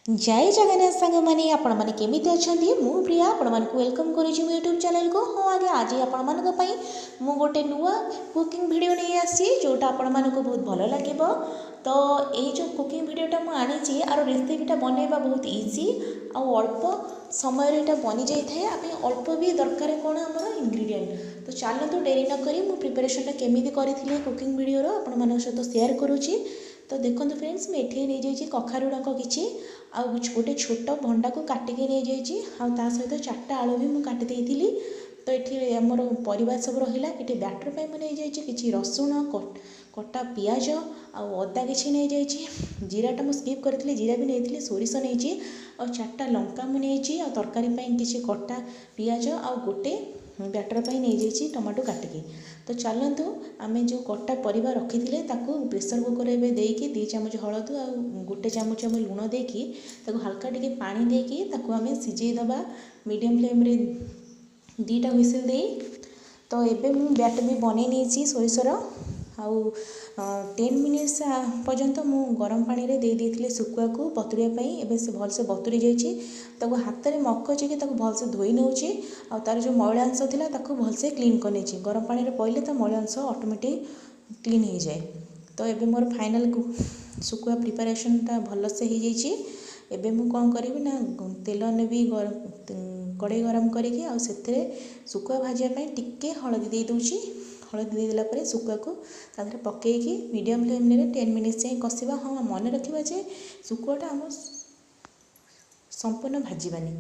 ଜୟ ଜଗନ୍ନାଥ ସାଙ୍ଗମାନେ, ଆପଣମାନେ କେମିତି ଅଛନ୍ତି? ମୁଁ ପ୍ରିୟା ଆପଣମାନଙ୍କୁ welcome କରୁଛି ମୋ ୟୁଟ୍ୟୁବ୍ ଚ୍ୟାନେଲ୍କୁ। ହଁ ଆଜ୍ଞା, ଆଜି ଆପଣମାନଙ୍କ ପାଇଁ ମୁଁ ଗୋଟେ ନୂଆ କୁକିଂ ଭିଡ଼ିଓ ନେଇ ଆସିଛି, ଯେଉଁଟା ଆପଣମାନଙ୍କୁ ବହୁତ ଭଲ ଲାଗିବ। ତ ଏଇ ଯେଉଁ କୁକିଂ ଭିଡ଼ିଓଟା ମୁଁ ଆଣିଛି, ଆର ରେସିପିଟା ବନେଇବା ବହୁତ ଇଜି ଆଉ ଅଳ୍ପ ସମୟରେ ଏଇଟା ବନିଯାଇଥାଏ। ଆମେ ଅଳ୍ପ ବି ଦରକାର କ'ଣ ଆମର ଇନଗ୍ରିଡ଼ିଏଣ୍ଟ। ତ ଚାଲନ୍ତୁ, ଡେରି ନକରି ମୁଁ ପ୍ରିପାରେସନ୍ଟା କେମିତି କରିଥିଲି କୁକିଂ ଭିଡ଼ିଓର ଆପଣମାନଙ୍କ ସହିତ ସେୟାର କରୁଛି। ତ ଦେଖନ୍ତୁ ଫ୍ରେଣ୍ଡସ୍, ମୁଁ ଏଠି ନେଇଯାଇଛି କଖାରୁ ଡଙ୍କ କିଛି ଆଉ ଗୋଟେ ଛୋଟ ଭଣ୍ଡାକୁ କାଟିକି ନେଇଯାଇଛି, ଆଉ ତା ସହିତ 4ଟା ଆଳୁ ବି ମୁଁ କାଟି ଦେଇଥିଲି। ତ ଏଠି ଆମର ପରିବା ସବୁ ରହିଲା। ଏଠି ବ୍ୟାଟର୍ ପାଇଁ ମୁଁ ନେଇଯାଇଛି କିଛି ରସୁଣ, କଟା ପିଆଜ ଆଉ ଅଦା କିଛି ନେଇଯାଇଛି। ଜିରାଟା ମୁଁ ସ୍କିପ୍ କରିଥିଲି, ଜିରା ବି ନେଇଥିଲି। ସୋରିଷ ନେଇଛି ଆଉ 4ଟା ଲଙ୍କା ମୁଁ ନେଇଛି, ଆଉ ତରକାରୀ ପାଇଁ କିଛି କଟା ପିଆଜ ଆଉ ଗୋଟେ ବ୍ୟାଟର୍ ପାଇଁ ନେଇଯାଇଛି ଟମାଟୋ କାଟିକି। ତ ଚାଲନ୍ତୁ, ଆମେ ଯେଉଁ କଟା ପରିବା ରଖିଥିଲେ ତାକୁ ପ୍ରେସର୍ କୁକର୍ ଏବେ ଦେଇକି 2 ଚାମଚ ହଳଦୀ ଆଉ 1 ଚାମଚ ଆମେ ଲୁଣ ଦେଇକି ତାକୁ ହାଲକା ଟିକେ ପାଣି ଦେଇକି ତାକୁ ଆମେ ସିଝେଇ ଦେବା ମିଡ଼ିୟମ୍ ଫ୍ଲେମ୍ରେ 2ଟା ହୁଇସିଲ୍ ଦେଇ। ତ ଏବେ ମୁଁ ବ୍ୟାଟର୍ ବି ବନେଇ ନେଇଛି ସୋରିଷର, ଆଉ 10 ମିନିଟ୍ସ ପର୍ଯ୍ୟନ୍ତ ମୁଁ ଗରମ ପାଣିରେ ଦେଇ ଦେଇଥିଲି ଶୁଖୁଆକୁ ବତୁରିବା ପାଇଁ। ଏବେ ସେ ଭଲସେ ବତୁରି ଯାଇଛି। ତାକୁ ହାତରେ ମକଚିକି ତାକୁ ଭଲସେ ଧୋଇ ନେଉଛି, ଆଉ ତା'ର ଯେଉଁ ମଇଳା ଅଂଶ ଥିଲା ତାକୁ ଭଲସେ କ୍ଲିନ୍ କରିନେଇଛି। ଗରମ ପାଣିରେ ପଡ଼ିଲେ ତା ମଇଳା ଅଂଶ ଅଟୋମେଟିକ୍ କ୍ଲିନ୍ ହେଇଯାଏ। ତ ଏବେ ମୋର ଫାଇନାଲ୍ ଶୁଖୁଆ ପ୍ରିପାରେସନ୍ଟା ଭଲସେ ହେଇଯାଇଛି। ଏବେ ମୁଁ କ'ଣ କରିବି ନା ତେଲ ନେବି କଡ଼େଇ ଗରମ କରିକି, ଆଉ ସେଥିରେ ଶୁଖୁଆ ଭାଜିବା ପାଇଁ ଟିକେ ହଳଦୀ ଦେଇ ଦେଉଛି। ହଳଦୀ ଦେଇଦେଲା ପରେ ଶୁଖୁଆକୁ ତା ଦେହରେ ପକାଇକି ମିଡ଼ିୟମ୍ ଫ୍ଲେମ୍ରେ 10 ମିନିଟ୍ସ ଯାଏଁ କଷିବା। ହଁ, ମନେ ରଖିବା ଯେ ଶୁଖୁଆଟା ଆମ ସମ୍ପୂର୍ଣ୍ଣ ଭାଜିବାନି,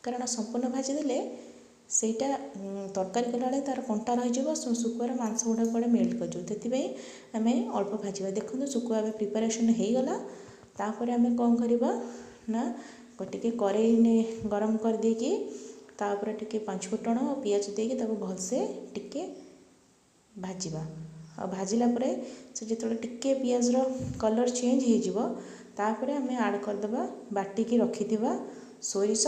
କାରଣ ସମ୍ପୂର୍ଣ୍ଣ ଭାଜିଦେଲେ ସେଇଟା ତରକାରୀ କଲାବେଳେ ତା'ର କଣ୍ଟା ରହିଯିବ, ଶୁଖୁଆର ମାଂସ ଗୁଡ଼ା କୁଆଡ଼େ ମେଲ୍ଟ କରିଯିବ। ସେଥିପାଇଁ ଆମେ ଅଳ୍ପ ଭାଜିବା। ଦେଖନ୍ତୁ, ଶୁଖୁଆ ଏବେ ପ୍ରିପାରେସନ୍ ହେଇଗଲା। ତାପରେ ଆମେ କ'ଣ କରିବା ନା ଟିକେ କରେଇ ଗରମ କରିଦେଇକି ତାପରେ ଟିକେ ପାଞ୍ଚ ଫୁଟଣ ଆଉ ପିଆଜ ଦେଇକି ତାକୁ ଭଲସେ ଟିକେ ଭାଜିବା। ଆଉ ଭାଜିଲା ପରେ ସେ ଯେତେବେଳେ ଟିକେ ପିଆଜର କଲର୍ ଚେଞ୍ଜ ହେଇଯିବ, ତାପରେ ଆମେ ଆଡ଼୍ କରିଦେବା ବାଟିକି ରଖିଥିବା ସୋରିଷ।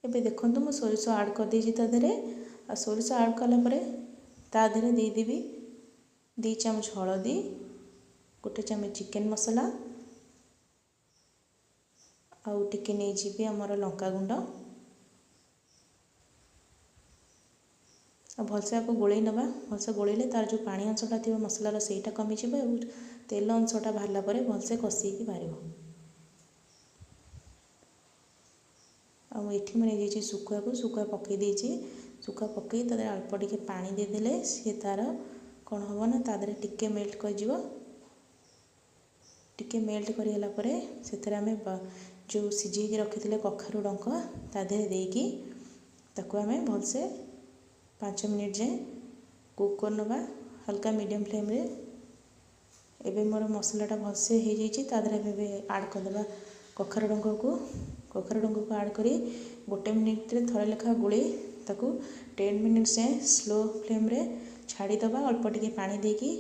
ଏବେ ଦେଖନ୍ତୁ, ମୁଁ ସୋରିଷ ଆଡ଼୍ କରିଦେଇଛି ତା ଦେହରେ। ଆଉ ସୋରିଷ ଆଡ଼୍ କଲା ପରେ ତା ଦେହରେ ଦେଇଦେବି 2 ଚାମଚ ହଳଦୀ, 1 ଚାମଚ ଚିକେନ୍ ମସଲା ଆଉ ଟିକେ ନେଇଯିବି ଆମର ଲଙ୍କା ଗୁଣ୍ଡ, ଆଉ ଭଲସେ ଆକୁ ଗୋଳେଇ ନେବା। ଭଲସେ ଗୋଳେଇଲେ ତା'ର ଯେଉଁ ପାଣି ଅଂଶଟା ଥିବ ମସଲାର ସେଇଟା କମିଯିବ, ଆଉ ତେଲ ଅଂଶଟା ବାହାରିଲା ପରେ ଭଲସେ କଷି ହେଇକି ବାହାରିବ। ଆଉ ଏଠି ମୁଁ ନେଇଯାଇଛି ଶୁଖୁଆକୁ, ଶୁଖୁଆ ପକାଇ ଦେଇଛି। ଶୁଖୁଆ ପକାଇ ତା ଦେହରେ ଅଳ୍ପ ଟିକେ ପାଣି ଦେଇଦେଲେ ସିଏ ତା'ର କ'ଣ ହେବ ନା ତା ଦେହରେ ଟିକେ ମେଲ୍ଟ କରିଯିବ। ଟିକେ ମେଲ୍ଟ କରିଗଲା ପରେ ସେଥିରେ ଆମେ ଯେଉଁ ସିଝେଇକି ରଖିଥିଲେ କଖାରୁ ଡଙ୍କ ତା ଦେହରେ ଦେଇକି ତାକୁ ଆମେ ଭଲସେ 5 ମିନିଟ୍ ଯାଏଁ କୁକ୍ କରିନେବା ହାଲକା ମିଡ଼ିୟମ୍ ଫ୍ଲେମ୍ରେ। ଏବେ ମୋର ମସଲାଟା ଭଲସେ ହେଇଯାଇଛି। ତା ଦେହରେ ଆମେ ଏବେ ଆଡ଼୍ କରିଦେବା କଖାରୁ ଡଙ୍କକୁ। କଖାରୁ ଡଙ୍କକୁ ଆଡ଼୍ କରି 1 ମିନିଟ୍ରେ ଥରେ ଲେଖା ଗୋଳେଇ ତାକୁ 10 ମିନିଟ୍ସ ଯାଏଁ ସ୍ଲୋ ଫ୍ଲେମ୍ରେ ଛାଡ଼ିଦେବା ଅଳ୍ପ ଟିକେ ପାଣି ଦେଇକି।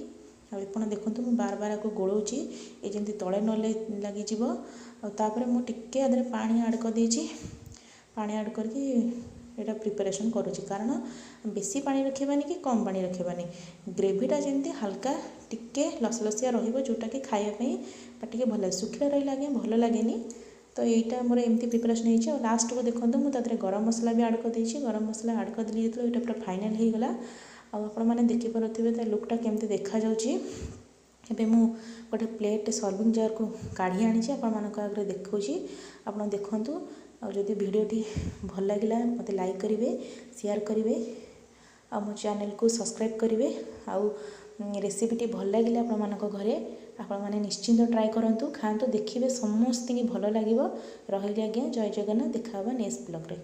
ଆଉ ଆପଣ ଦେଖନ୍ତୁ, ମୁଁ ବାର ବାର ଆକୁ ଗୋଳଉଛି, ଏ ଯେମିତି ତଳେ ନ ଲାଗିଯିବ। ଆଉ ତାପରେ ମୁଁ ଟିକେ ଆ ଦେହରେ ପାଣି ଆଡ଼୍ କରିଦେଇଛି। ପାଣି ଆଡ଼୍ କରିକି ଏଇଟା ପ୍ରିପାରେସନ୍ କରୁଛି, କାରଣ ବେଶୀ ପାଣି ରଖିବାନି କି କମ୍ ପାଣି ରଖିବାନି। ଗ୍ରେଭିଟା ଯେମିତି ହାଲକା ଟିକେ ଲସଲସିଆ ରହିବ, ଯେଉଁଟାକି ଖାଇବା ପାଇଁ ପାଟିକି ଭଲ ଲାଗେ। ଶୁଖିଲା ରହିଲେ ଆଜ୍ଞା ଭଲ ଲାଗେନି। ତ ଏଇଟା ଆମର ଏମିତି ପ୍ରିପାରେସନ୍ ହେଇଛି। ଆଉ ଲାଷ୍ଟକୁ ଦେଖନ୍ତୁ, ମୁଁ ତା ଦେହରେ ଗରମ ମସଲା ବି ଆଡ଼୍ କରିଦେଇଛି। ଗରମ ମସଲା ଆଡ଼୍ କରିଦେଲି ଯେତେବେଳେ, ଏଇଟା ପୁରା ଫାଇନାଲ୍ ହେଇଗଲା। ଆଉ ଆପଣମାନେ ଦେଖିପାରୁଥିବେ ତା ଲୁକ୍ଟା କେମିତି ଦେଖାଯାଉଛି। ଏବେ ମୁଁ ଗୋଟେ ପ୍ଲେଟ୍ ସର୍ଭିଂ ଜାର୍କୁ କାଢ଼ି ଆଣିଛି, ଆପଣମାନଙ୍କ ଆଗରେ ଦେଖାଉଛି, ଆପଣ ଦେଖନ୍ତୁ। ଆଉ ଯଦି ଭିଡ଼ିଓଟି ଭଲ ଲାଗିଲା, ମୋତେ ଲାଇକ୍ କରିବେ, ସେୟାର କରିବେ ଆଉ ମୋ ଚ୍ୟାନେଲକୁ ସବସ୍କ୍ରାଇବ୍ କରିବେ। ଆଉ ରେସିପିଟି ଭଲ ଲାଗିଲେ ଆପଣମାନଙ୍କ ଘରେ ଆପଣମାନେ ନିଶ୍ଚିନ୍ତ ଟ୍ରାଏ କରନ୍ତୁ, ଖାଆନ୍ତୁ, ଦେଖିବେ ସମସ୍ତଙ୍କୁ ଭଲ ଲାଗିବ। ରହିଲି ଆଜ୍ଞା, ଜୟ ଜଗନ୍ନାଥ। ଦେଖା ହେବା ନେକ୍ସଟ ବ୍ଲଗ୍ରେ।